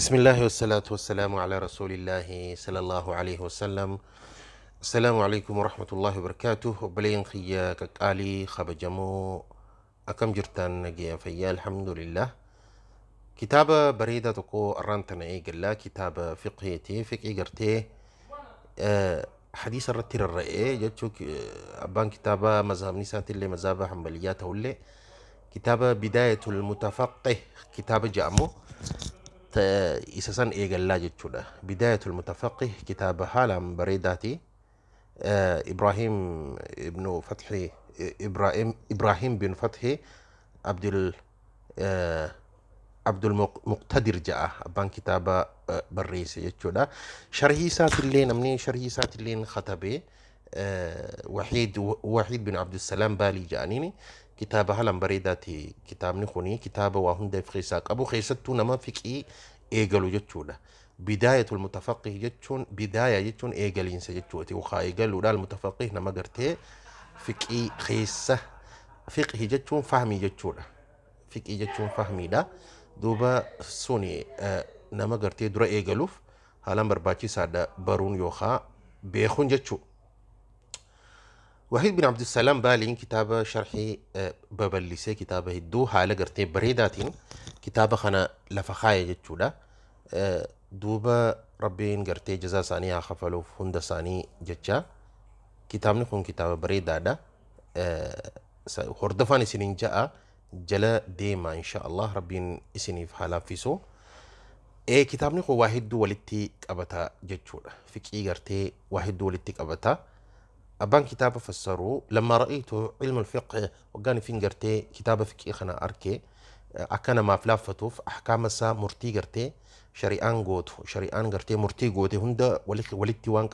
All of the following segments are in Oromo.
بسم الله والصلاة والسلام على رسول الله صلى الله عليه وسلم. السلام عليكم ورحمة الله وبركاته. Obboleen kiyya qaqqaalii kabajamoo, akkam jirtan? Nagaya, fayyaa? Alhamdulillah. Kitaaba bareedaa tokko arraan tana eegallaa. Kitaaba fiqhiiti, fiqhii gartee hadiisa irratti rarra'ee jechuu. Abbaan kitaaba mazhabni isaatiillee mazhaba Hanbaliyyaa ta'ullee, kitaaba Bidaayatul Mutafaqih kitaaba jedhamu isa san eegallaa jechuudha. Bidaayatul Mutafaqih kitaaba haalaan bareedaati. Ibrahim ibnu Fathi, Ibrahim bin Fathi Abdul Muqtadir ja'a abbaan kitaaba barreesse jechuudha. Sharhii isaatillee, namni sharhii isaatillee katabee Wahiid bin Abdusalaam Baalii ja'aniini. Kitaaba haalaan bareedaati. Kitaabni kuni kitaaba waa hunda of keessaa qabu, keessattuu nama fiqii eegalu jechuudha. Bidaayatul Mutafaqih jechuun, bidaaya jechuun eegaliinsa jechuuti. Waa eegaluudha. Al mutafaqih nama gartee fiqii keessa, fiqhi jechuun fahmii jechuudha. Fiqii jechuun fahmiidha. Duuba suni nama gartee dura eegaluuf haalaan barbaachisaadha baruun yookaan beekuun jechuudha. Wahiid bin Abdusalaam Baaliin kitaaba sharhii babal'isee, kitaaba hedduu haala gartee bareedaatiin kitaaba kana lafa kaaya jechuudha. Duuba Rabbiin gartee jazaa isaanii haa kafaluuf hunda isaanii jecha. Kitaabni kun kitaaba bareedaadha. Hordofaan isiniin ja'a, jala deema, insha Allah Rabbiin isiniif haa laaffisu. Kitaabni kun waa hedduu walitti qabata jechuudha. Fiqii gartee waa hedduu walitti qabata. Abbaan kitaaba fassaruu, لما رأيت علم الفقه, waggaan ifin gartee kitaaba fiqii kana arke, akka namaaf laaffatuuf ahkaama isaa, murtii gartee shari'aan gootu, shari'aan gartee murtii goote hunda walitti waan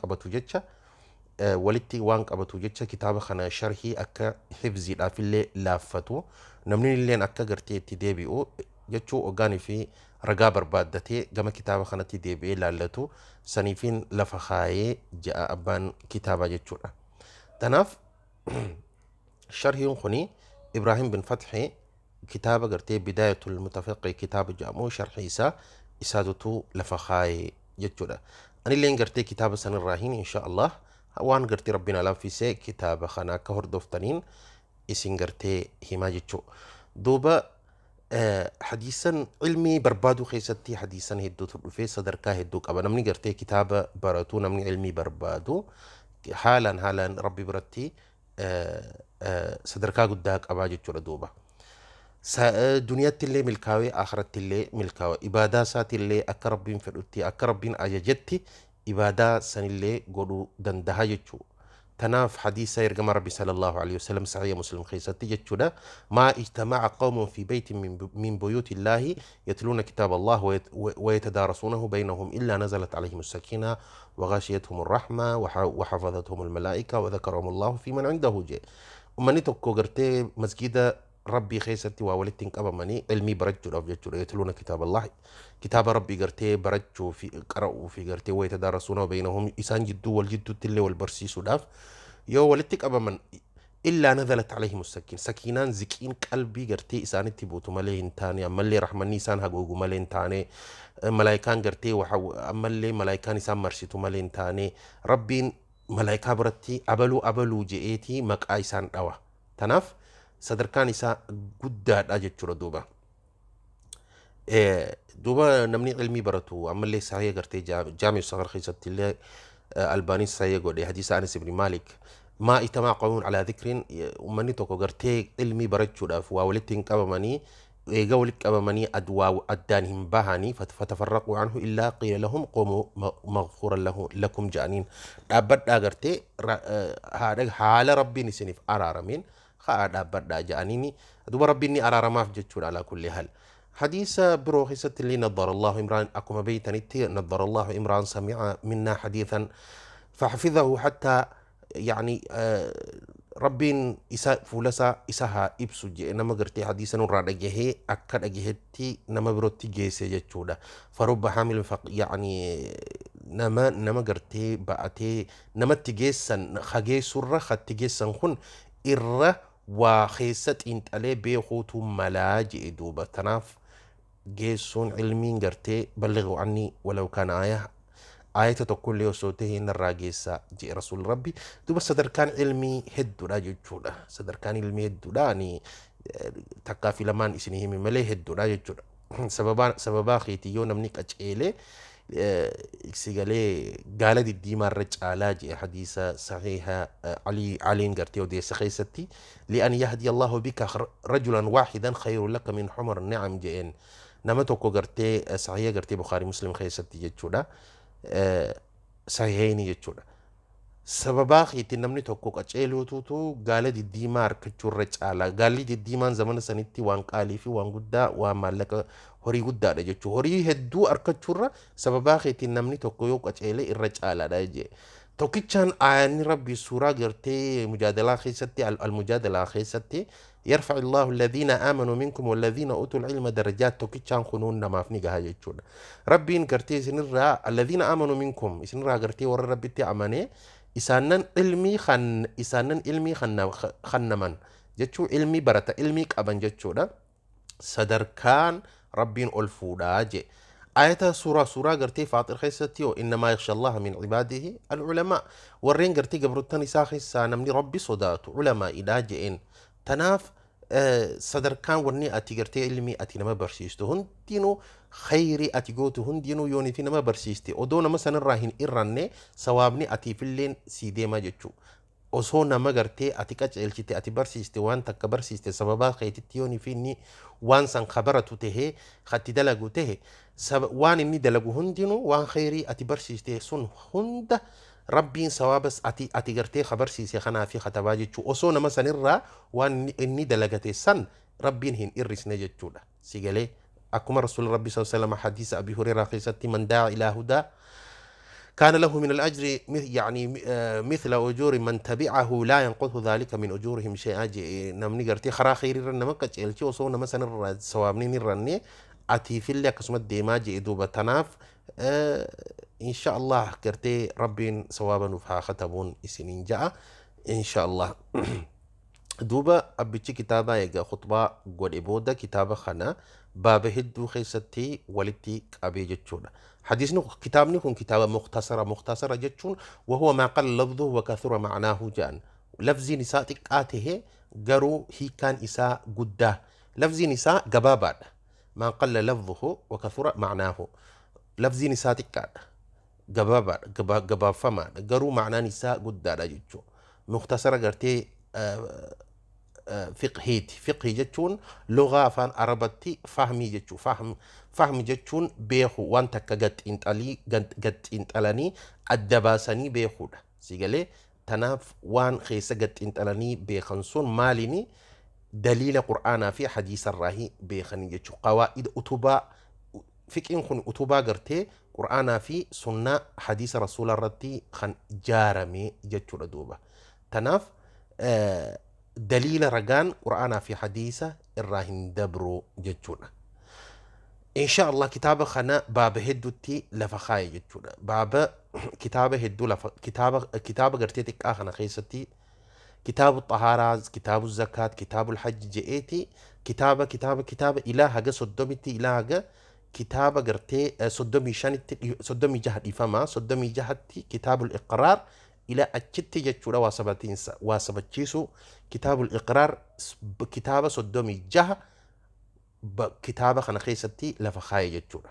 qabatu jecha, kitaaba kana sharhii akka hifziidhaaf illee laaffatu, namni illeen akka gartee itti deebi'u jechuu, waggaanii fi ragaa barbaaddatee gama kitaaba kanatti deebi'ee laallatu saniifin lafa kaayee ja'a abbaan kitaabaa jechuudha. Tanaaf sharhiin kuni Ibrahim bin Fathi kitaaba gartee Bidaayatul Mutafaqi kitaaba jedhamu sharhii isaa isaatutu lafa kaayee jechuudha. Anilleen gartee kitaaba sanirraa hin, insha Allah, waan gartee Rabbiin alaaffisee kitaaba kana akka hordoftaniin isin gartee himaa jechuudha. Duuba hadiisan ilmii barbaaduu keessatti hadiisan hedduutu dhufee sadarkaa hedduu qaba. Namni gartee kitaaba baratu, namni ilmii barbaadu haalaan haalaan Rabbi biratti sadarkaa guddaa qabaa jechuudha duuba. Duniyaatti illee milkaa'ee, akhiratti illee milkaa'e. Ibaadaa isaati illee akka Rabbiin fedhutti, akka Rabbiin ajajetti ibaadaa sanillee godhuu danda'a jechuudha. Tanaaf hadiisa ergama Rabbi صلى الله عليه وسلم sahiha Muslim keessatti jechuudha. ما اجتمع قوم في بيت من بيوت الله يتلون كتاب الله ويتدارسونه بينهم إلا نزلت عليهم السكينة وغشيتهم الرحمة وحفظتهم الملائكة وذكرهم الله في من عنده جي. Ummanni tokko gartee masgida Rabbii keessatti waa walitti hin qabamanii ilmii barachuudhaaf jechuudha. يتلون كتاب الله, kitaaba Rabbii gartee barachuu fi qara'uu fi gartee ويتدارسون بينهم, isaan jidduu wal jidduutti illee wal barsiisuudhaaf yoo walitti qabaman, إلا نزلت عليهم السكينة, sakiinaan ziqiin qalbii gartee isaanitti buutu malee hin taane, ammallee rahmanni isaan haguugu malee hin taane, malaayikaan gartee ammallee malaayikaan isaan marsitu malee hin taane, Rabbiin malaayikaa biratti abaluu abaluu je'eetii maqaa isaan dhawa. Tanaaf sadarkaan isaa guddaadha jechuudha duuba. Duuba namni ilmii baratu ammallee sahih gartee Jaami Sagar keessatti illee Albaanii sahih godhe hadiisa Anas ibn Malik, ما اجتمع قوم على ذكر, ummanni tokko gartee ilmii barachuudhaaf waa walitti hin qabamanii, eega walitti qabamanii adwaa addaan hin bahanii, فتفرقوا عنه إلا قيل لهم قوموا مغفورا له لكم ja'aniin, dhaabbadhaa gartee haala Rabbiin isiniif araaramiin haa dhaabbadhaa ja'aniini. Duuba Rabbiin ni araaramaaf jechuudha. على كل حال حديث biroo keessatti illee, نضر الله امرأ, akkuma beeytanitti, نضر الله امرأ سمع منا حديثا فحفظه حتى, يعني Rabbiin isa fuula isaa isa haa ibsu jedhe, nama gartee hadiisa nurraa dhagahee akka dhagahetti nama birootti geesse jechuudha. فرب حامل, يعني nama gartee ba'atee namatti geessan hageessurra hatti geessan kun irra waa keessa xiinxalee beekuutu malaa jedhe duuba. Tanaaf Geessuun ilmiin gartee ballighu anni walaw kaana aaya, aayata tokkollee osoo ta'e narraa geessaa jee Rasuul Rabbi. Duba sadarkaan ilmii hedduudha jechuudha. Sadarkaan ilmii hedduudha. Ani takkaa fi lamaan isinii himi malee hedduudha jechuudha. Sababaa keetii yoo namni qaceelee si galee gaala diddiimaa irra caalaa jee hadiisa sahiha Aliin gartee odeessa keessatti, li'an yahdi Allahu bika rajulan waahidan khayru laka min humar ni'am jeen. Nama tokko gartee sahiha gartee Bukhaarii Muslim keessatti jechuudha, sahihaini jechuudha. Sababaa keetiin namni tokko qaceeluututu gaala diddiimaa harkachuu irra caala. Gaalli diddiimaan zamana sanitti waan qaalii fi waan guddaa, waan maallaqa horii guddaadha jechuudha. Horii hedduu harkachuurra sababaa keetiin namni tokko yoo qaceele irra caalaadha jee. Tokkichaan aayanni Rabbi suuraa gartee Mujaadalaa keessatti, Almujaadalaa keessatti, yarfac Allahu alladhiina aamanuu minkum walladhiina utul ilma darajaat, tokkichaan kunuun namaaf ni gaha jechuudha. Rabbiin gartee isinirraa, alladhiina aamanuu minkum, isinirraa gartee warra Rabbitti amanee isaanan ilmii kan isaanan ilmii kannaman jechuu, ilmii barata, ilmii qaban jechuudha. Sadarkaan Rabbiin ol fuudhaa jee. Ayata suuraa gartee Faaxir keessatti yoo innamaa yakhsha Allaha min cibaadihi al-ulamaa, warreen gartee gabrottan isaa keessaa namni Rabbi sodaatu ulamaa'idhaa je'een. Tanaaf sadarkaan wanni ati gartee ilmii ati nama barsiistu hundinuu, khayrii ati gootu hundinuu, yoonifi nama barsiiste odoo nama sanirraa hin irranne sawaabni atiifilleen sii deema jechuu. Osoo nama gartee ati qaceelchite, ati barsiiste, waan takka barsiiste, sababaa keetitti yoonifi inni waan san kabaratu tahee katti dalagu tahe, waan inni dalagu hundinuu, waan khayrii ati barsiiste sun hunda Rabbiin sawaabas ati gartee kabarsiise kanaafi katabaa jechuu, osoo nama sanirraa waan inni dalagate san Rabbiin hin irrisne jechuudha. Si galee? Akkuma Rasuul Rabbi sallallahu alaihi wasallam hadiisa Abi Hureyraa keessatti, man daa'a ilaa hudaa كان له من الأجر يعني مثل أجور من تبعه لا ينقص ذلك من أجورهم شيئا. Namni gartee karaa khayriirra nama qaceelche osoo nama sanirraa sawaabni hin irranne atiifillee akkasuma deemaa jee. Duuba tanaaf insha Allah gartee Rabbiin sawaaba nuuf haa katabuun isiniin ja'a insha Allah. Duuba abbichi kitaabaa egaa khutbaa godhe booda kitaaba kana baaba hedduu keessatti walitti qabee jechuudha. Hadiisni kitaabni kun kitaaba mukhtasara. Mukhtasara jechuun wahuwa maa qalla lafduhu wa kathura ma'naahu jedhan. Lafziin isaa xiqqaa tahe garuu hiikaan isaa guddaa. Lafziin isaa gabaabaadha. Maa qalla lafduhu wa kathura ma'naahu. Lafziin isaa xiqqaadha. Gabaabaadha. Gabaabfamaadha. Garuu ma'naan isaa guddaadha jechuudha. Mukhtasara gartee fiqhiiti. Fiqhii jechuun lugaa afaan Arabatti fahmii jechuu. Fahmi jechuun beeku, waan takka gad xiinxalanii adda baasanii beekuudha. Si galee? Tanaaf waan keessa gad xiinxalanii beekan sun maalini? Daliila Qur'aanaa fi hadiisarraahi beekanii jechuudha. Qawaa'ida utubaa fiqiin kun utubaa gartee Qur'aanaa fi sunnaa hadiisa Rasuula irratti kan ijaarame jechuudha duuba. Tanaaf daliila ragaan Qur'aanaa fi hadiisa irraa hin dabru jechuudha. Insha Allah kitaaba kana baaba hedduutti lafa kaaye jechuudha. Baaba kitaaba hedduu lafa kitaaba gartee xiqqaa kana keessatti kitaabu xahaaraa, kitaabu zakaat, kitaabu hajji je'eeti kitaaba ilaa haga 30tti, ilaa haga kitaaba gartee 35tti, 36, dhiifama, 36tti, kitaabul iqraar ilaa achitti jechuudha. Waa sabatiinsa waa sabachiisu kitaabul iqraar kitaaba 36 kitaaba kana keessatti lafa kaaye jechuudha.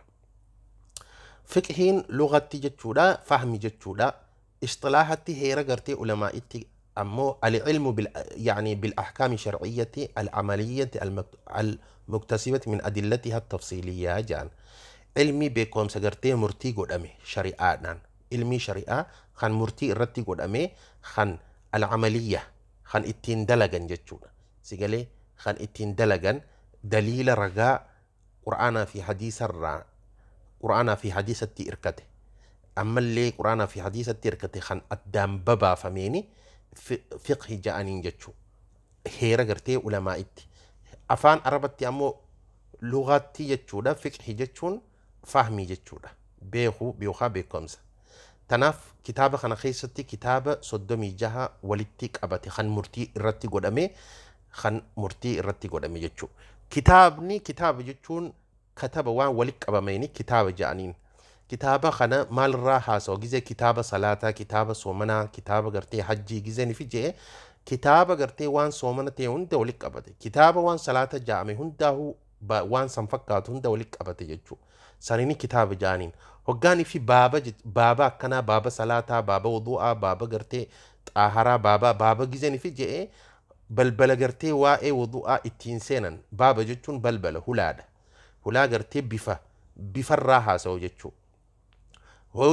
Fiqhiin lugatti jechuudha fahmi jechuudha. Istilaahatti heera gartee ulamaa'itti ammoo العلم يعني بالأحكام الشرعية العملية المكتسبة من أدلتها التفصيلية جان. Ilmi beekumsa gartee murtii godhame shari'aadhaan, ilmi shari'aa kan murtii irratti godhame, kan alcamaliyya, kan ittiin dalagan jechuudha. Si galee? Kan ittiin dalagan daliila ragaa Qur'aanaa fi hadiisarraa, Qur'aanaa fi hadiisatti irkate, ammallee Qur'aanaa fi hadiisatti irkate kan addaan babaafameeni fiqhi ja'aniin jechuu heera gartee ulamaa'itti. Afaan Arabatti ammoo lugaatti jechuudha fiqhi jechuun fahmii jechuudha, beekuu yookaan beekumsa. Tanaaf kitaaba kana keessatti kitaaba 36 walitti qabate kan murtii irratti godhame, kan murtii irratti godhame jechuudha. Kitaabni kitaaba jechuun Kataba waan walitti qabameeni kitaaba ja'aniin. Kitaaba kana maalirraa haasawa? Gizee kitaaba salaataa, kitaaba soomanaa, kitaaba gartee hajjii gizeen fi je'e, kitaaba gartee waan soomana ta'e hunda walitti qabate, kitaaba waan salaata ja'ame hundaa'uu, waan san fakkaatu hunda walitti qabate jechuudha. Saniini kitaaba ja'aniin. Hoggaanii fi baaba, baaba akkanaa, baaba salaataa, baaba wudu'aa, baaba gartee xaaharaa, baaba gizeen fi je'e, balbala gartee waa'ee wudu'aa ittiin seenan. Baaba jechuun balbala, hulaadha. Hulaa gartee bifa bifarraa haasa'u jechuudha.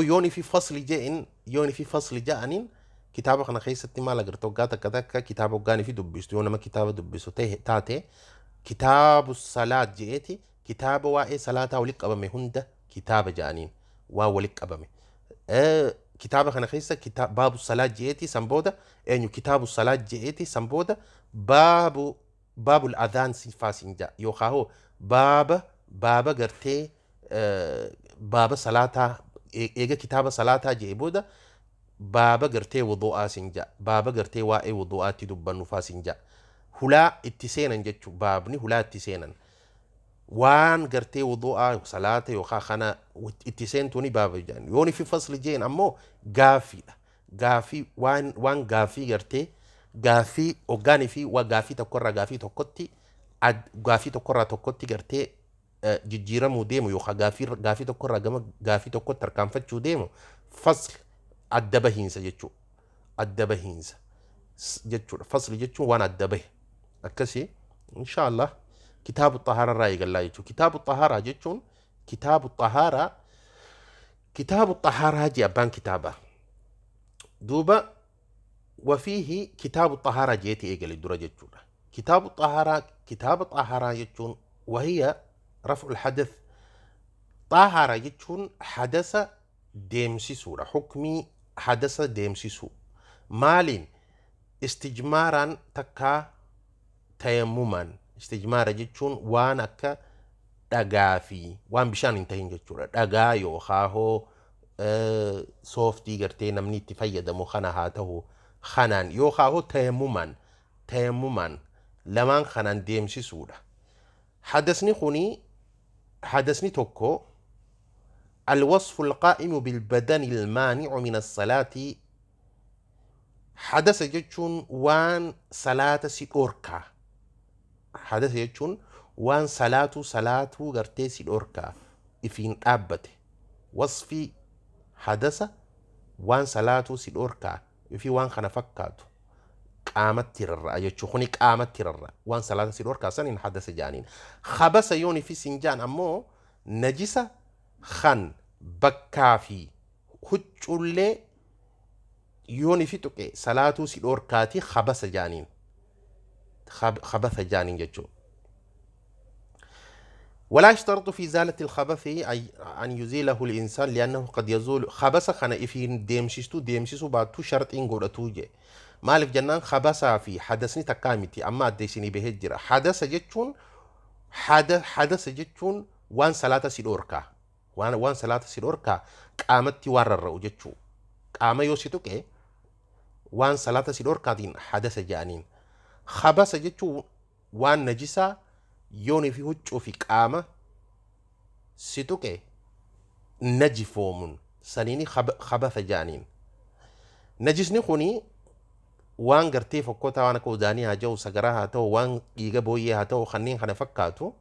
Yooni fi fasli je'in, yooni fi fasli ja'aniin, kitaaba kana keessatti maal agarta? Waggaa takka takka kitaaba hoggaanii fi dubbistu, yoo nama kitaaba dubbisu taate, kitaabu salaat je'eeti kitaaba waa'ee salaataa walitti qabame hunda kitaaba ja'aniin, waan walitti qabame. Kitaaba kana keessa baabu salaat je'eeti, san booda eenyu, kitaabu salaat je'eeti, san booda baabu baabul adaan faasin ja'a, yookaan hoo baaba gartee baaba salaataa. Eega kitaaba salaataa je'e booda baaba gartee wudu'aa sin ja'a, baaba gartee waa'ee wudu'aatti dubbannu faa sin ja'a. Hulaa itti seenan jechuu. Baabni hulaa itti seenan, waan gartee wudu'aa, salaata yookaan kana itti seentuuni baaba jedhan. Yooni fi fasli jeen ammoo gaaffiidha. Gaaffii waan gaaffii gartee gaaffii hoggaanii fi waa gaaffii tokkorraa gaaffii tokkotti, gaaffii tokkorraa tokkotti gartee jijjiiramuu deemu, yookaan gaaffii tokkorraa gama gaaffii tokkotti tarkaanfachuu deemu, fasl adda bahiinsa jechuudha. Adda bahiinsa jechuudha. Fasli jechuun waan adda bahe akkasii. Insha Allah kitaabu xahaaraa irraa eegallaa jechuudha. Kitaabu xahaaraa jechuun kitaabu xahaaraa jee abbaan kitaabaa. Duuba wafiihi kitaabu xahaaraa jeeti eegale dura jechuudha. Kitaabu xahaaraa, kitaaba xahaaraa jechuun wahiya raf'ul hadath. Xahaaraa jechuun hadasa deemsisuudha. Hukmii hadasa deemsisuu. Maaliin? Istijmaaraan takkaa tayammumaan. Istijmaara jechuun waan akka dhagaa fi waan bishaan hin tahin jechuudha. Dhagaa yookaan hoo sooftii gartee namni itti fayyadamu kana haa ta'u, kanaan yookaan hoo tayammumaan, lamaan kanaan deemsisuudha. Hadasni kuni, hadasni tokko الوصف القائم بالبدن المانع من الصلاة. Hadasa jechuun waan salaata si dhorkaa. Hadasa jechuun waan salaatuu gartee si dhorkaa ifiin dhaabbate. Wasfii hadasa waan salaatuu si dhorkaa ifii waan kana fakkaatu qaamatti rarra'a jechuu. Kuni qaamatti rarra'a, waan salaata si dhorkaa saniin hadasa jaaniin. Habasa yoon ifi sin jaan ammoo najisa kan bakkaa fi huccuullee yoon ifi tuqe salaatuu si dhorkaati habasa jaaniin, habasa jaaniin jechuudha. ولا يشترط في إزالة الخبث أن يزيله الإنسان لأنه قد يزول. خبث خنا إفين ديمشيستو ديمشيسو باتو شرط إن قولتو جي. مالف جنان خبث في حدثني تكامتي أما أديسيني بهجرة. حدث جتشون حدث جتشون وان صلاة سيدوركا، وان صلاة سيدوركا قامتي وارر جتشو، قام يوسيتوكي وان صلاة سيدوركا دين حدث جانين. خبث جتشو وان نجسة yooni fi huccuu fi qaama si tuqe najifoomun saniini khabatha jaaniin. Najisni kuni waan gartee fokkotaa, waan akka udaanii haa ta'u, sagaraa haa ta'u, waan dhiiga booyyee haa ta'u, kanneen kana fakkaatu,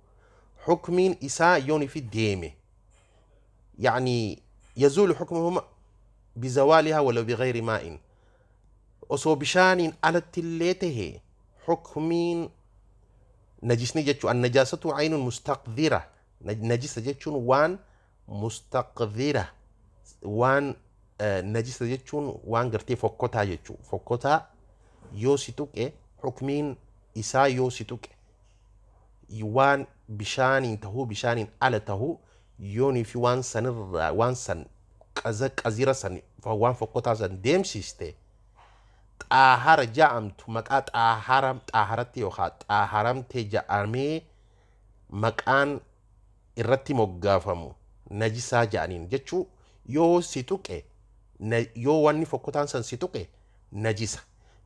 hukmiin isaa yooni fi deeme, يعني يزول حكمهما بزوالها ولو بغير ماء، osoo bishaaniin alatti illee tahe hukmiin najisni jechuun. النجاسة عين مستقذرة. Najisa jechuun waan mustaqdira, waan najisa jechuun waan gartee fokkotaa jechuu. Fokkotaa yoo si tuqe, hukmiin isaa yoo si tuqe, waan bishaaniin tahuu bishaaniin ala tahuu, yoonii fi waan sanirraa waan san qazira san, waan fokkotaa san deemsiste, xaahara ja'amtu, maqaa xaahara xaaharatti yookaan xaaharamte ja'amee maqaan irratti moggaafamu najisaa ja'aniin jechuu. Yoo si tuqe, yoo wanni fokkotaan san si tuqe najisa,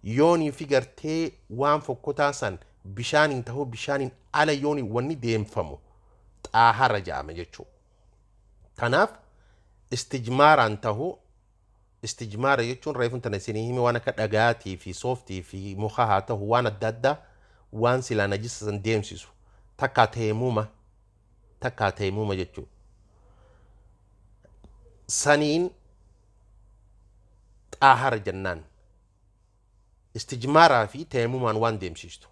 yoonii fi gartee waan fokkotaa san bishaaniin tahuu bishaaniin ala yooni wanni deemfamu Xaahara jedhama jechuudha. Kanaaf istijmaaraan ta'uu, istijmaara jechuun reefuun tana isinii hime, waan akka dhagaatii fi sooftii fi muka haa ta'u, waan adda addaa waan silaa najisa san deemsisu, takkaa teemuma jechuudha. Saniin xaahara jennaan, istijmaaraa fi teemumaan waan deemsistu.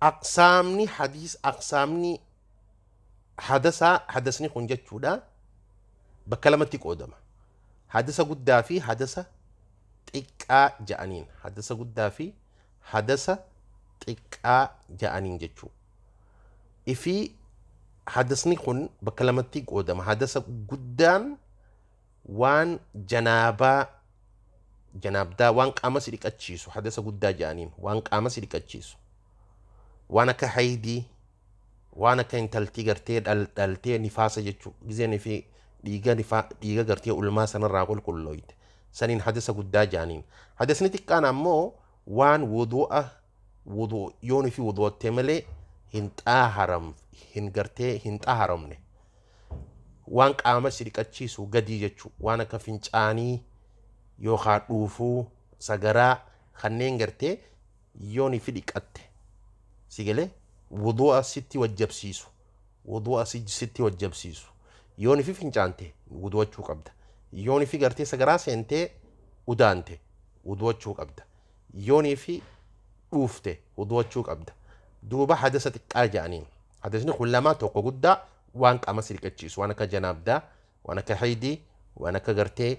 Aqsaamni hadiis, aqsaamni hadasaa, hadasni kun jechuudha, bakka lamatti qoodama. Hadasa guddaa fi hadasa xiqqaa ja'aniin. Hadasa guddaa fi hadasa xiqqaa ja'aniin jechuudha. Ifii hadasni kun bakka lamatti qoodama. Hadasa guddaan waan janaabaa, janaabdaa, waan qaama si dhiqachiisu hadasa guddaa ja'aniin. Waan qaama si dhiqachiisu. Waan akka haydii, waan akka intaltii gartee dhaltee nifaasa jechuudha. Gizeen fi dhiiga dhiiga gartee ulmaa sanarraa qulqullooyte. Saniin hadasa guddaa ja'aniin. Hadasni xiqqaan ammoo waan wudu'a, wudu yoon fi wudu'attee malee hin xaaharam, hin gartee hin xaaharamne. Waan qaama si dhiqachiisu gadii jechuudha. Waan akka fincaanii yookaan dhuufuu, sagaraa, kanneen gartee yoon fi dhiqatte, si galee, wudu'a sitti wajjabsiisu. Wudu'a sitti wajjabsiisu. Yoon fi fincaante wudu'achuu qabda. Yoon fi gartee sagaraa seentee udaante wudu'achuu qabda. Yoon fi dhuufte wudu'achuu qabda. Duuba hadasa xiqqaa jedhaniin. Hadasni kun lamaa, tokko guddaa waan qaama si dhiqachiisu, waan akka janaabdaa, waan akka haydii, waan akka gartee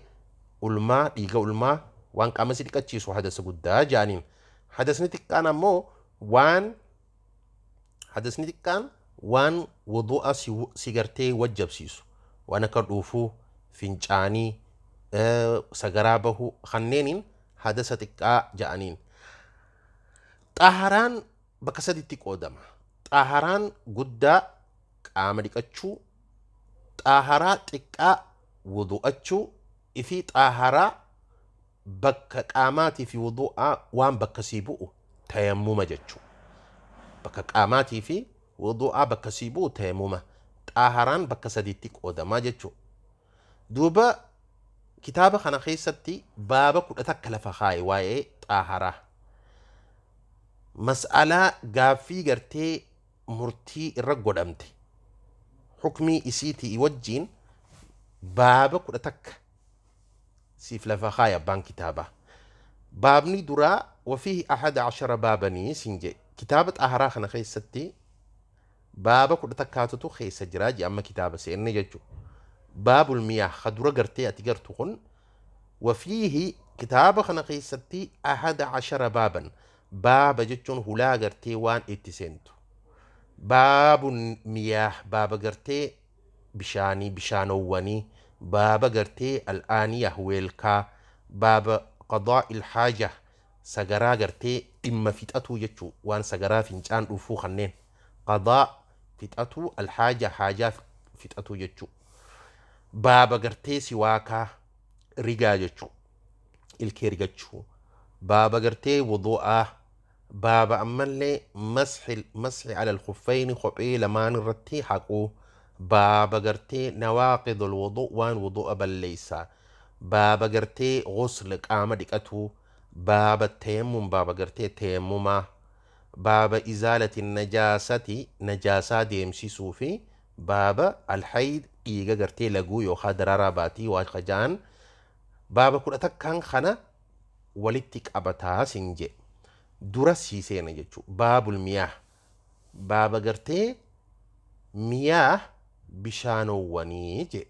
ulmaa, dhiiga ulmaa, waan qaama si dhiqachiisu hadasa guddaa jedhaniin. Hadasni xiqqaan ammoo waan, hadasni xiqqaan waan wudu'a si gartee wajjabsiisu, waan akka dhuufuu, fincaanii, sagaraa bahuu, kanneeniin hadasa xiqqaa jedhaniin. Xaharaan bakka saditti qoodama. Xaharaan guddaa qaama dhiqachuu, xaaharaa xiqqaa wudu'achuu fi xaaharaa bakka qaamaatii fi wudu'aa waan bakka sii bu'u tayammuma jechuu. Bakka qaamaatii fi wudu'aa bakka sii bu'u tayammuma. Xaaharaan bakka sadiitti qoodamaa jechuu. Duuba kitaaba kana keessatti baaba 11 lafa kaa'e waa'ee xaaharaa. Mas'alaa gaaffii gartee murtii irra godhamte, hukmii isiitii wajjiin baaba 11 siif lafa kaaya abbaan kitaabaa. Baabni duraa وفيه 11 بابا siin jedhe. Kitaaba xaaharaa kana keessatti baaba 11tu keessa jiraa je amma kitaaba seenne jechuudha. باب المياه ka dura gartee ati gartu kun, وفيه, kitaaba kana keessatti, 11 بابا, baaba jechuun hulaa gartee waan itti seentu. باب المياه, baaba gartee bishaanii, bishaanowwanii, baaba gartee الآنية, weelkaa, baaba قضاء الحاجة, sagaraa gartee dhimma fixatuu jechuu, waan sagaraa, fincaan, dhufuu, kanneen قضاء fixatuu, الحاجة, haajaa fixatuu jechuu, baaba gartee siwaakaa, rigaa jechuu, ilkee rigachuu, baaba gartee wudu'aa, baaba ammallee مسح على الخفين, kophee lamaan irratti haquu, baaba gartee نواقض الوضوء, waan wudu'a balleeysaa, baaba gartee غسل, qaama dhiqatuu, baaba تيمم, baaba gartee teemmumaa, baaba إزالة النجاسة, najaasaa deemsisuu, fi baaba الحيض, dhiiga gartee laguu yookaan daraaraa baatii waa kajaan. Baaba 11n kana walitti qabataa sin jedhe. Dura sii seena jechuudha. باب المياه, baaba gartee مياه, bishaanowwanii jedhe.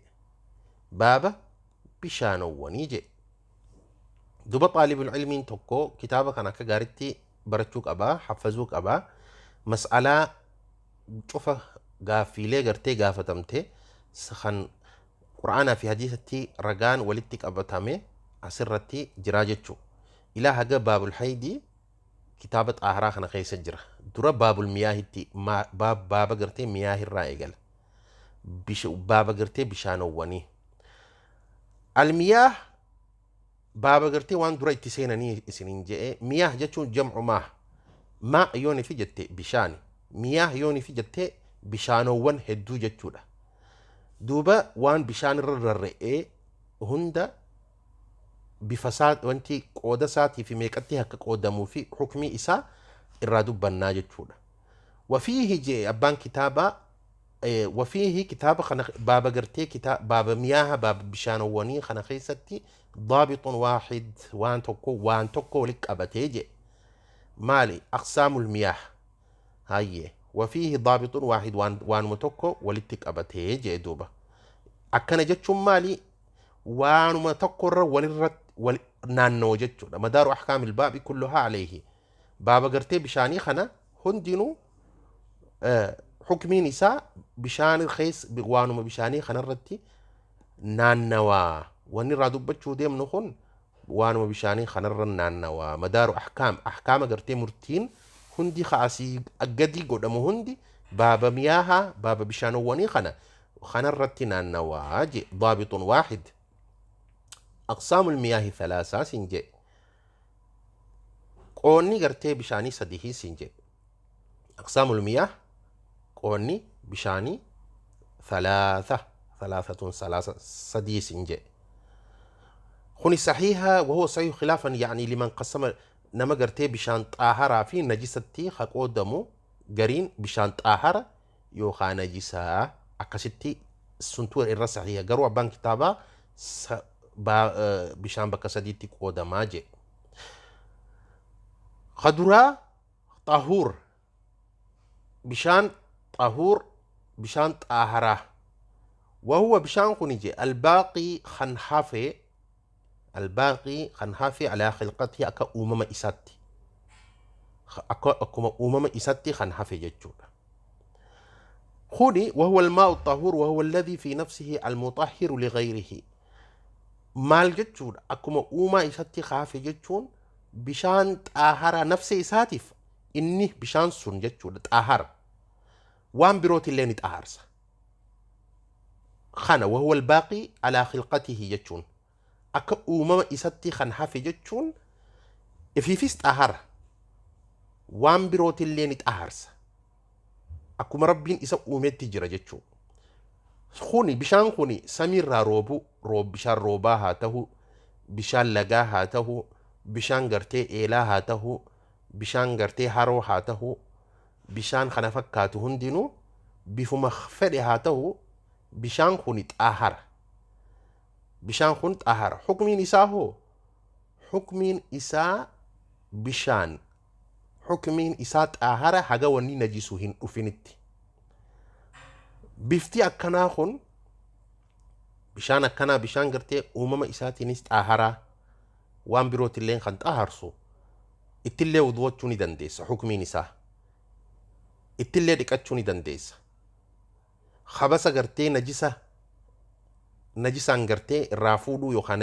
Baaba bishaanowwanii jedhe. Duba xaalibul ilmiin tokko kitaaba kana akka gaaritti barachuu qabaa, haffazuu qabaa. Mas'alaa cufa, gaaffiilee gartee gaafatamte kan Qur'aanaa fi hadiisatti ragaan walitti qabatame asirratti jiraa jechuudha. Ilaa haga باب الحيض kitaaba xaaharaa kana keessa jira. Dura باب المياه tti, baaba gartee مياه irraa eegala. Baaba gartee bishaanowwanii. المياه, baaba gartee waan dura itti seenanii isiniin je'e. مياه jechuun جمع ماء. ماء yooni fi jette bishaani. مياه yooni fi jette Bishaanowwan hedduu jechuudha. Duuba waan bishaan irra rarra'ee hunda bifa isaa, wanti qooda isaatii fi meeqatti akka qoodamuu fi hukmii isaa irraa dubbannaa jechuudha. Wafiihi jee abbaan kitaabaa, wafiihi kitaaba kana baaba gartee baaba miyaaha, baaba bishaanowwanii kana keessatti daabixun waaxid, waan tokko walitti qabatee jee. Maali? Aqsaamul miyaah. Hayyee, wafiihi daabixun waaxid, waanuma tokko walitti qabatee jee. Duuba akkana jechuun maali? Waanuma tokkorra walirra wal naannoo jechuudha. Madaaru ahkaamil baabi kulluhaa alayhi, baaba gartee bishaanii kana hundinuu hukmiin isaa bishaan keessa waanuma bishaanii kanarratti naannawaa. Wanni irraa dubbachuu deemnu kun waanuma bishaanii kanarra naannawaa. Madaaru ahkaam, ahkaama gartee murtiin hundi kaasii gadi godhamu hundi baaba miyaahaa, baaba bishaanowwanii kana kanarratti naannawaa je. Daabixun waaxid, aqsaamul miyaahi thalaasaa sin je. Qoonni gartee bishaanii sadihii sin je. Aqsaamul miyaah, qoonni bishaanii, thalaatha, thalaathatuun, salaasa, sadii sin je. Kuni saxiiha, wahuwa saxiihu khilaafan yani liman qasama, nama gartee bishaan xaaharaa fi najisatti ha qoodamu. Gariin bishaan xaahara yookaan najisaa akkasitti suntuu irra saxiiha, garuu abbaan kitaabaa bishaan bakka sadiitti qoodamaa je. Kaduraa xahuur, bishaan xahuur, bishaan xaaharaa. Wahuwa bishaan kuni je albaaqii, kan hafe, albaaqii, kan hafe, alaa khilqatii, akka uumama isaatti, akkuma uumama isatti kan hafe jechuudha. Kuni wahuwa almaa'u xahuur wahuwa alladhii fi nafsihi almutahhiru lighayrihi. Maal jechuudha? Akkuma uumaa isatti hafe jechuun bishaan xaaharaa nafse isaatiif inni bishaan sun jechuudha xaahara, waan birootillee ni xaaharsa. Kana wahuwa albaaqii alaa khilqatihi jechuun akka uumama isatti kan hafe jechuun ifiifis xaahara, waan birootillee ni xaaharsa, akkuma Rabbiin isa uumetti jira jechuu. Kuni bishaan kuni samiirraa roobu, bishaan roobaa haa ta'u, bishaan lagaa haa ta'u, bishaan gartee eelaa haa ta'u, bishaan gartee haroo haa ta'u, bishaan kana fakkaatu hundinuu bifuma fedhe haa ta'u, bishaan kuni xaahara. Bishaan kun xaahara. Hukmiin isaa hoo? Hukmiin isaa bishaan hukmiin isaa xaahara haga wanni najisu hin dhufinitti. Bifti akkanaa kun, bishaan akkanaa, bishaan gartee uumama isaatiinis xaaharaa, waan birootillee kan xaaharsu, ittillee wuduwachuu ni dandeessa. Hukmiin isaa ittillee dhiqachuu ni dandeessa. Habasa gartee najisa, najisaan gartee irraa fuudhuu yookaan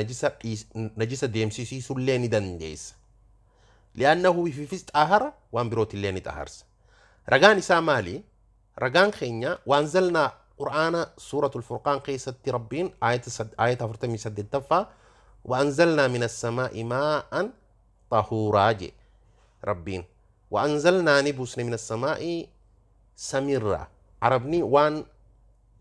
najisa deemsisiisullee ni dandeessa. Li'aannahu ifiifis xaahara, waan birootillee ni xaaharsa. Ragaan isaa maali? Ragaan keenya waanzalnaa Qur'aana Suuratul Furqaan keessatti Rabbiin aayata 48ffaa "Waanzalnaa min assamaa'i maa'an xahuuraa" je Rabbiin. Waanzalnaa, ni buusne, min assamaa'i, samiirraa. Arabni waan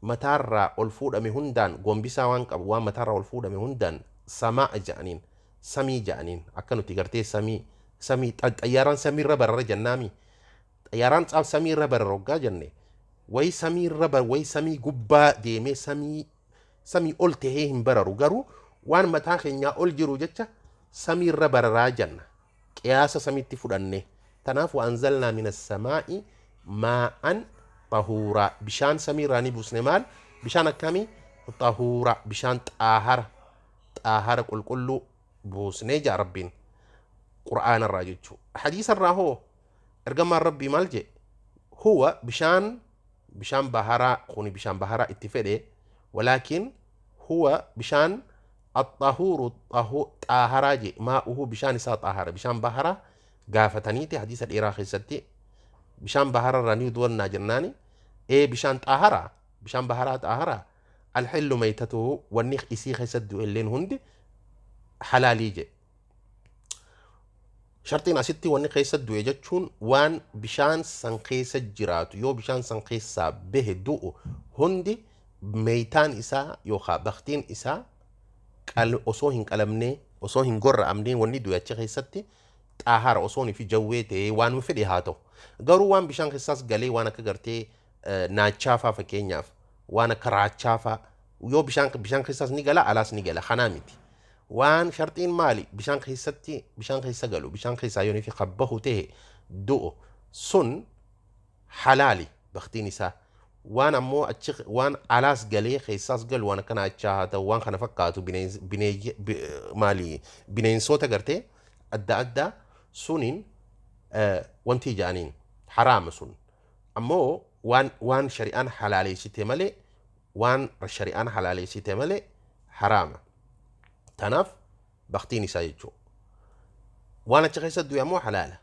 mataarraa ol fuudhame hundaan gombisaa waan qabu, waan mataarraa ol fuudhame hundaan samaa ja'aniin, samii ja'aniin. Akka nuti gartee samii xayyaaraan samiirra barara jennaami. Xayyaaraan samiirra barara hoggaa jenne, wayi samiirra wayi samii gubbaa deemee samii ol tahee hin bararu, garuu waan mataa keenyaa ol jiru jecha samiirra bararaa jenna, qiyaasa samiitti fudhanne. Tanaaf "Waanzalnaa min assamaa'i maa'an xahuuraa", bishaan samiirraa ni buusne. Maal? Bishaan akkamii? Xahuura, bishaan xaahara, xaahara, qulqulluu buusnee jaa Rabbiin Qur'aanarraa jechuu. Hadiisarraa hoo ergamaan Rabbii maal jee? Huwa bishaan baharaa kuni, bishaan baharaa itti fedhe, walaakin huwa bishaan axahuuru, xaaharaa je. Maa'uhu, bishaan isaa xaahara. Bishaan baharaa gaafataniiti hadiisa dheeraa keessatti, bishaan bahararraa ni duwannaa jennaani, ee bishaan xaaharaa, bishaan baharaa xaaharaa, alxillu maytatuhu, wanni isii keessatti du'e illeen hundi halaalii je. Sharxiin asitti wanni keessa du'e jechuun waan bishaan san keessa jiraatu yoo bishaan san keessaa bahe du'u hundi meeytaan isaa yookaan baktiin isaa osoo hin qalamnee osoo hin gorra'amnee wanni du'e achi keessatti xaahara osoo fi jawwee ta'ee waan fedhe haa ta'u. Garuu waan bishaan keessaas galee waan akka gartee naachaafaa fakkeenyaaf waan akka raachaafaa yoo bishaan keessaas ni gala alaas ni gala kanaa miti. Waan sharxiin maali bishaan keessatti bishaan keessa galu bishaan keessaa yoo fi qabbahu ta'e du'u sun halaali baktiin isaa. Waan ammoo achi waan alaas galee keessaas galu waan akka naachaa haa ta'u waan kana fakkaatu maali bineensota gartee adda addaa suniin wanti ja'aniin haraama sun. Ammoo waan shari'aan halaaleessite malee waan shari'aan halaaleessite malee haraama. Tanaaf baktiin isaa jechuudha. Waan achi keessa du'e ammoo halaala.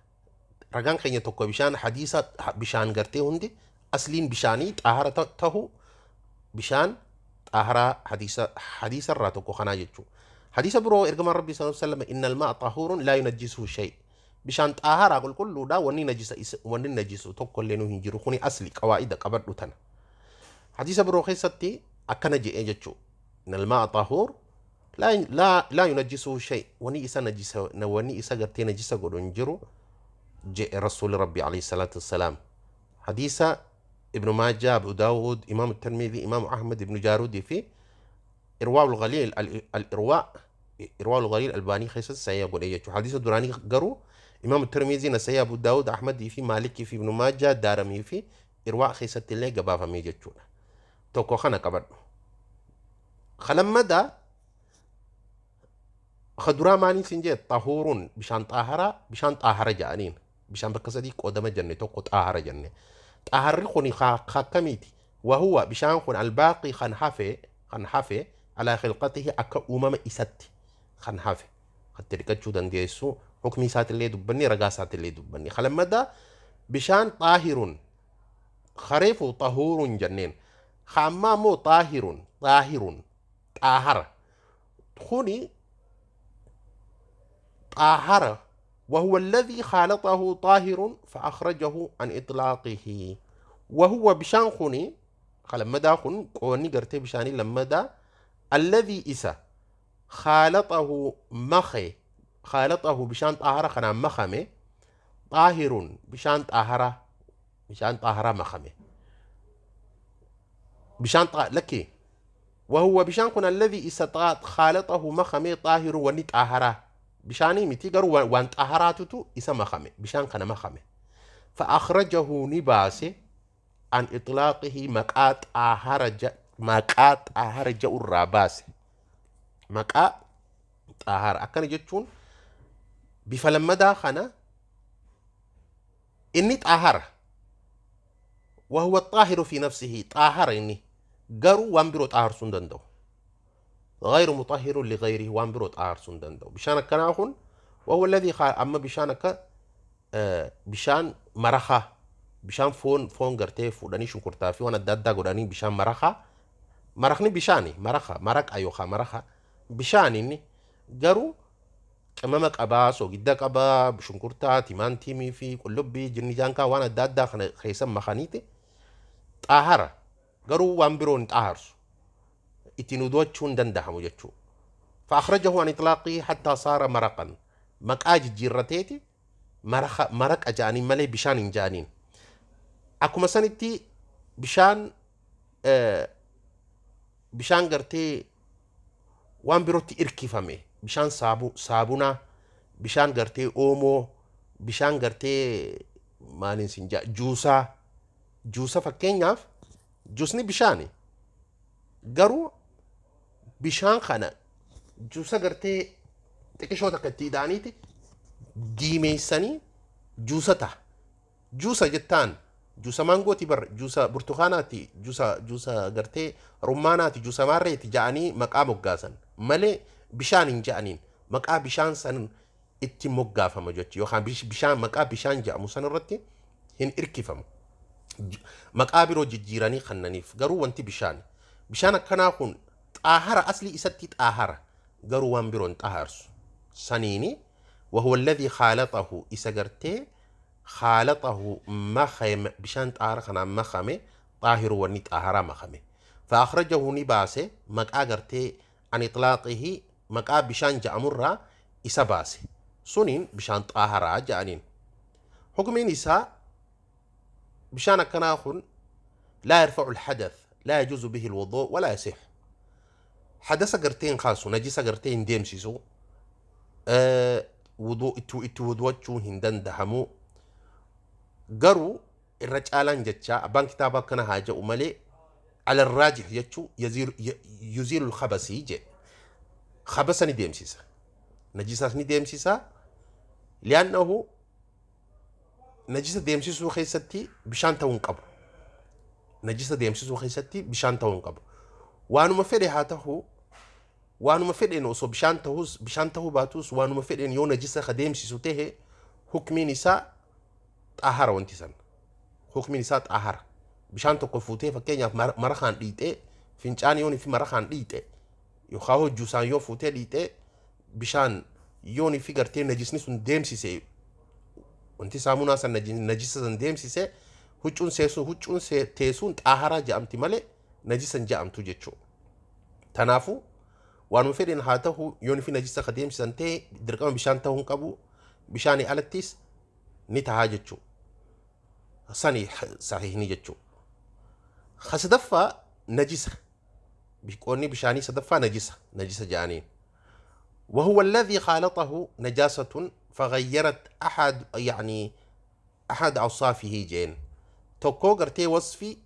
Ragaan keenya tokko bishaan hadiisa bishaan gartee hundi asliin bishaanii xaahara tahu bishaan xaaharaa hadiisa irraa tokko kanaa jechuudha. Hadiisa biroo ergamaan Rabbii sallallahu alaihi wasallam innal maa'a xahuurun laa yunajjisuhu shay. Bishaan xaaharaa qulqulluudha wanni najisa wanni najisu tokko illee nu hin jiru kuni asli qawaa'ida qabadhu tana. Hadiisa biroo keessatti akkana jedhee jechuudha. Innal maa'a xahuur laa yunajjisuhu shay. Wanni isa najisa wanni isa gartee najisa godhu hin jiru jedhe Rasuulli Rabbii alayhi salaatu wassalaam. Hadiisa Ibnu Maajaa, Abu Daawud, Imaam Tirmidhi, Imaam Ahmad, Ibnu Jaaruudii fi Irwaa'ul Ghaliil al-Irwaa Irwaa'ul Ghaliil Albaanii keessatti sahiha godhe jechuudha. Hadiisa duraanii garuu Imaam Tirmidhi, Nasaa'i, Abu Daawud, Ahmadii fi Maalikii fi Ibnu Maajaa, Daaramii fi Irwaa keessatti illee gabaafamee jechuudha. Tokko kana qabadhu. Kalammadaa kaduraa maaliin siin jee xahuuruun bishaan xaaharaa bishaan xaahara jedhaniin bishaan bakka sadii qoodama jenne tokko xaahara jenne. Xaaharri kun akkamiiti? Wahuwa bishaan kun albaaqii kan hafe alaa khilqatihi akka uumama isatti kan hafe. Itti dhiqachuu dandeessu hukmii isaatillee dubbanni ragaa isaatillee dubbanni. Kalammadaa bishaan xaahirun kareefu xahuurun jenneen. Ammaa immoo xaahirun xaahara. Kuni طاهر وهو الذي خالطه طاهر فأخرجه عن إطلاقه. وهو بشان خوني لما دا خون قوني قرتي بشاني لما دا الذي إسا خالطه مخي خالطه بشان طاهرة خنا مخمي طاهر بشان طاهرة بشان طاهرة مخمي بشان لكي وهو بشان خون الذي إسا خالطه مخمي طاهر وني طاهرة bishaanii miti garuu waan xaaharaatutu isa makame bishaan kana makame. Fa'akhrajahu ni baase an itlaaqihi maqaa xaahara ja'urraa baase. Maqaa xaahara akkana jechuun bifa lammadaa kana inni xaahara wahuwa xaahiru fi nafsihi xaahara inni garuu waan biroo xaaharsuu hin danda'u. غير مطهر لغيره وان برو طاهر سندندو بشان كناخن وهو الذي اما بشان ك بشان مرخه بشان فون غرتي فوداني شنكرتا في وانا دادا غداني بشان مرخه مرخني بشاني مرخه مرق ايوخا مرخه بشاني غرو قممه قبا سوغيدا قبا بشنكرتا تيمانتيمي في قلبي جنجانكا وانا دادا خيسن مخانيتي طاهره غرو وان برو طاهرسو ittiin udu'achuu hin danda'amu jechuudha. فأخرجه عن إطلاقه حتى صار مرقا. maqaa jijjiirrateeti maraqa ja'aniin malee bishaan hin ja'aniin. Akkuma sanitti bishaan bishaan gartee waan birootti irkifame bishaan saabunaa bishaan gartee oomoo bishaan gartee maaliin sin ja'a juusaa juusa fakkeenyaaf juusni bishaani garuu bishaan kana juusa gartee xiqqishoo takka itti ida'aniiti diimeessanii juusa ta'a. Juusa jettaan juusa maangooti bar juusa burtukaanaati juusa gartee rummaanaati juusa maarreeti ja'anii maqaa moggaasan malee bishaan hin ja'aniin maqaa bishaan san itti moggaafama jechuudha yookaan bishaan maqaa bishaan ja'amu san irratti hin irkifamu. Maqaa biroo jijjiiranii kannaniif garuu wanti bishaan bishaan akkanaa kun xaahara asli isatti xaahara garuu waan biroo hin xaaharsu saniini وهو الذي خالطه إسا قرتي خالطه مخم بشان طاهر خنا مخمه طاهر وني طاهرة مخمه فأخرجه نباسه مقا قرتي عن إطلاقه مقا بشان جأمرة إسا باسه سنين بشان طاهرة جانين حكمين إسا بشان كناخن لا يرفع الحدث لا يجوز به الوضوء ولا يصح حدث قرتين خاصو نجيس قرتين ديمسيسو وضوء اتو وضوء هندن دهمو قرو الرجالان جتشا أبان كتابا كان حاجة ومالي على الراجح يجو يزيل الخبث يجي خبث نديمسيسا نجيسا نديمسيسا لأنه نجيسا ديمسيسو خيستي بشان تون قبو نجيسا ديمسيسو خيستي بشان تون قبو وانو مفيدي هاته وانو مفيدين وصو بشان تهوس بشان تهو باتوس وانو مفيدين يو نجيسا خديمسيسو تهي حكمي نساء طاهرة وانتسان حكمي نساء طاهرة bishaan tokko fuutee fakkeenyaaf marakaan dhiixee fincaan yoon fi marakaan dhiixe yookaan hojjuusaan yoo fuutee dhiixee bishaan yoon fi gartee najisni sun deemsise wanti saamunaa san najisa san deemsise huccuun seesuun huccuun teessuun xaaharaa jedhamti malee najisan jedhamtu jechuudha. Kanaafuu waanuma fedhen haa ta'u yoon fi najisa ka deemsisan ta'e dirqama bishaan ta'uu hin qabu bishaanii alattis ni tahaa jechuudha. Sani sahiihni jechuudha. خسدفة نجسة بيكوني بشاني سدفة نجسة نجسة جانين وهو الذي خالطه نجاسة فغيرت أحد يعني أحد أوصافه جين توكو قرتي وصفي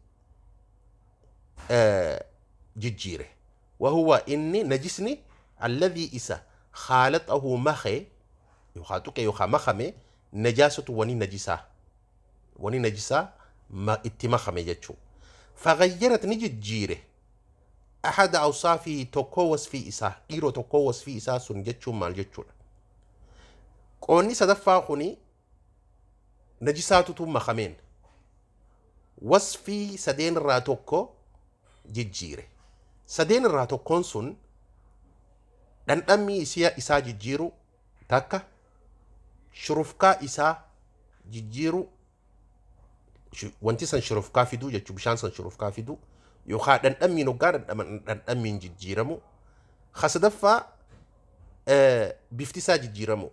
ججيره وهو إني نجسني الذي إسا خالطه مخي يخاتوك يخا مخمي نجاسة وني نجسة وني نجسة ما اتمخمي جتشو فغيرت نججيره أحد أوصافه توكو وصفي إسا إيرو توكو وصفي إسا سنجتشو مال جتشو قوني صدفا خوني نجساتو ثم خمين وصفي سدين را توكو ججيره سدين را توكون سن دندمي إسيا إسا ججيرو تاكا شرفكا إسا ججيرو wanti san shurufkaa fiduu jechuun bishaan san shurufkaa fiduu yookaan dhandhammiin hoggaa dhandhammiin jijjiiramu sadaffaa bifti isaa jijjiiramu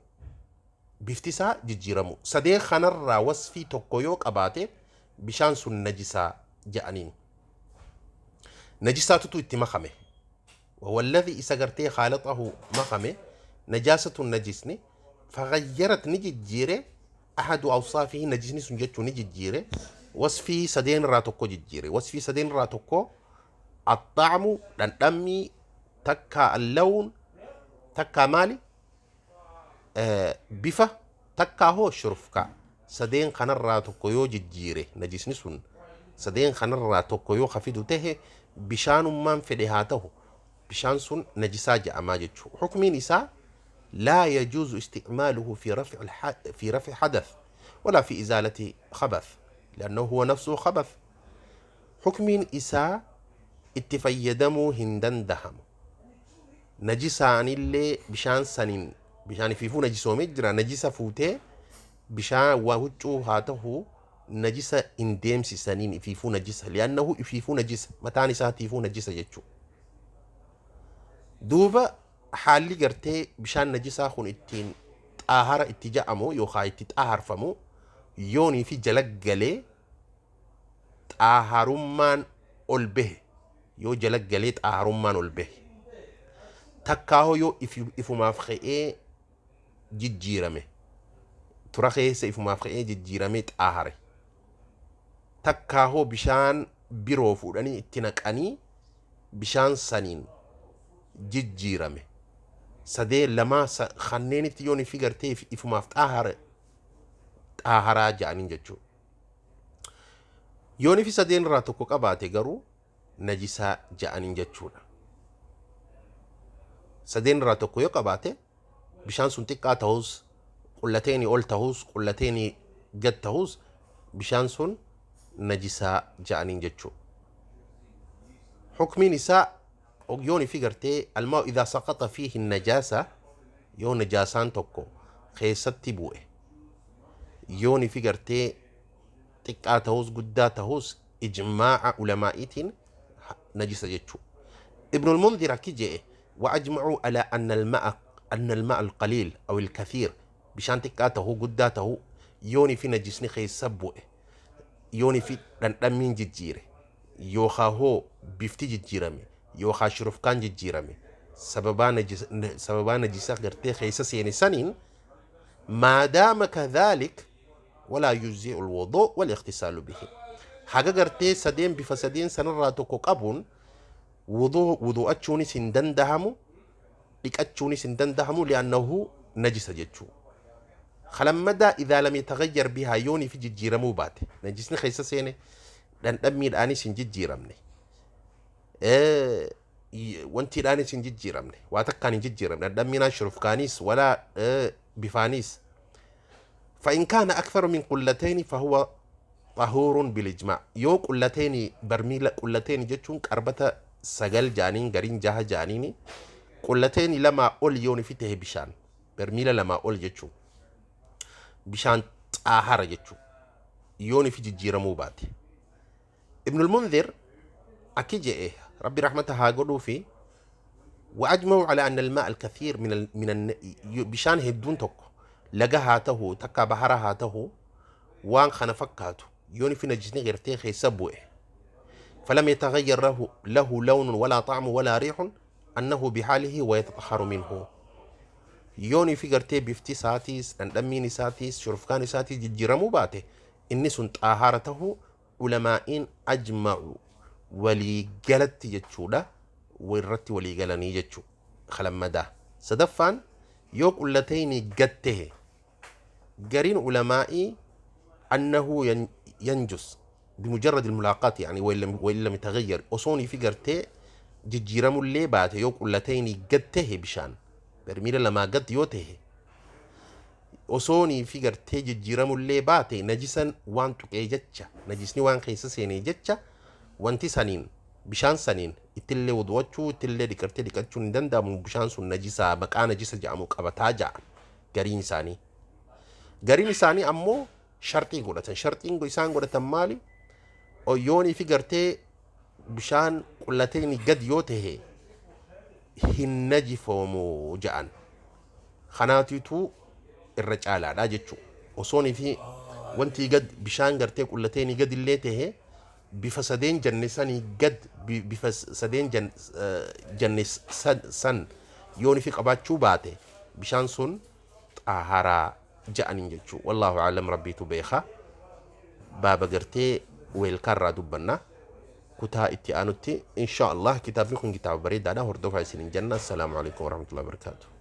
bifti isaa jijjiiramu sadee kanarraa wasfii tokko yoo qabaate bishaan sun najisaa jedhaniin najisaatutu itti makame وهو الذي إسا قرتي خالطه مخمه نجاسة نجسني فغيرت نججيره أحد أوصافه نجسني سنجتو نججيره وصفي سدين راتوكو ججيره وصفي سدين راتوكو الطعم دندمي تكا اللون تكا مالي بفة تكا هو شرفكا سدين خنر راتوكو يو ججيره نجسني سن سدين خنر راتوكو يو خفيدو ته بشان من فدهاته بشان سن نجسا جأما جتشو حكمين إسا لا يجوز استعماله في رفع حدث ولا في إزالة خبث لأنه هو نفسه خبث حكمين إسا اتفيدمو هندن دهم نجسان اللي بشان سنين بشان فيفو نجسو مجرى نجسة فوتي بشان وهجو هاته نجسة انديمسي سنين فيفو نجسة لأنه فيفو نجسة متاني ساتيفو نجسة جتشو دوبا حالي قرتي بشان نجسة خون اتين طاهرة اتجاءمو يوخا اتطاهر فمو يوني في جلق طاهرمان أول به يو جلق طاهرمان أول به تكاهو يو إفو مافخئي ججيرمي ترخي سيفو مافخئي ججيرمي طاهري تكاهو بشان biroo fuudhanii itti naqanii bishaan saniin jijjiirame sadee lamaa kanneenitti yoon ifi gartee ifumaaf xaaharaa ja'aniin jechuudha. Yoon ifi sadeen irraa tokko qabaate garuu najisaa ja'aniin jechuudha. Sadeen irraa tokko yoo qabaate bishaan sun xiqqaa ta'us qullateeni ol ta'us qullateeni gad ta'us bishaan sun najisaa ja'aniin jechuudha. Hukmiin isaa yoon ifi gartee almaa idaa saqaxa fiihi najaasa yoo najaasaan tokko Keessatti bu'e yooni fi gartee xiqqaa ta'us guddaa ta'us ijmaa'a ulamaa'iitiin najisa jechuu. Ibnul Munzir akki je'e: وأجمعوا على أن الماء القليل أو الكثير، bishaan xiqqaa ta'uu guddaa ta'uu yooni fi najisni keessa bu'e, yooni fi dhandhammiin jijjiire yookaa hoo bifti jijjiirame yookaa shurufkaan jijjiirame sababaa najisa gartee keessa seene saniin، ما دام كذلك ولا يجزئ الوضوء والاغتسال به. Haga gartee sadeen bifa sadeen sanarraa tokko qabuun wudu'achuunis hin dandahamu, dhiqachuunis hin dandahamu، لأنه najisa jechuu. Kalammadaa إذا لم يتغير بها، yoonii fi jijjiiramuu baate, najisni keessa seene dhandhammiidhaanis hin jijjiiramne, wantiidhaanis hin jijjiiramne, waa takkaan hin jijjiiramne, dhandhammiinaan shurufkaanis walaa bifaanis. فإن كان أكثر من قلتين فهو طهور بالإجماع. Yoo قلتين برميل، قلتين jechuun qarbata 9 jaaniin, gariin 6 jaaniini, قلتين 2 ol yooni fi tahe, bishaan bermiila 2 ol jechuu, bishaan xaahara jechuu yooni fi jijjiiramuu baate. Ibnul Munzir akki je'e, Rabbi rahmata haa godhuu fi: وأجمعوا على أن الماء الكثير من ال من ال bishaan hedduun tokko laga haa ta'u takka bahara haa ta'u waan kana fakkaatu yooni fi najisni gartee keessa bu'e، فلم يتغير له لون ولا طعم ولا ريح، أنه بحاله ويتطهر منه. Yooni fi gartee bifti isaatiis, dhandhammiin isaatiis, shurufkaan isaatiis jijjiiramuu baate, inni sun xaahara tahuu ulamaa'iin أجمعوا waliigalatti jechuudha, irratti waliigalanii jechuu. Kalammadaa sadaffaan yoo qullatayni gad tahe, gariin ulamaa'ii أنه ينجس بمجرد الملاقاة، يعني وإن لم يتغير، osoonii fi gartee jijjiiramullee baate, yoo qullatayni gad tahe, bishaan bermiila 2 gad yoo tahe, osoonii fi gartee jijjiiramullee baate, najisan waan tuqee jecha, najisni waan keessa seenee jecha, wanti saniin bishaan saniin ittillee wudu'achuu ittillee dhiqartee dhiqachuun hin danda'amu, bishaan sun najisaa maqaa najisa jedhamu qabataa ja'a gariin isaanii. Gariin isaanii ammoo sharxii godhatan. Sharxiin isaan godhatan maali? Yoonii fi gartee bishaan qullateen gad yoo tahe hin najifoomu ja'an. Kanaatiitu irra caalaadha jechuudha. Osoonii fi wanti gad bishaan gartee qullateen gad illee tahe, bifa sadeen janne sanii gad, bifa sadeen janne san yoonii fi qabaachuu baate, bishaan sun xaaharaa ja'aniin jechuudha. والله أعلم, Rabbiitu beeka. Baaba gartee weelkaarraa dubbanna kutaa itti aanutti إن شاء الله. Kitaabni kun kitaaba bareedaadha, hordofaa isinin jenna. السلام عليكم ورحمة الله وبركاته.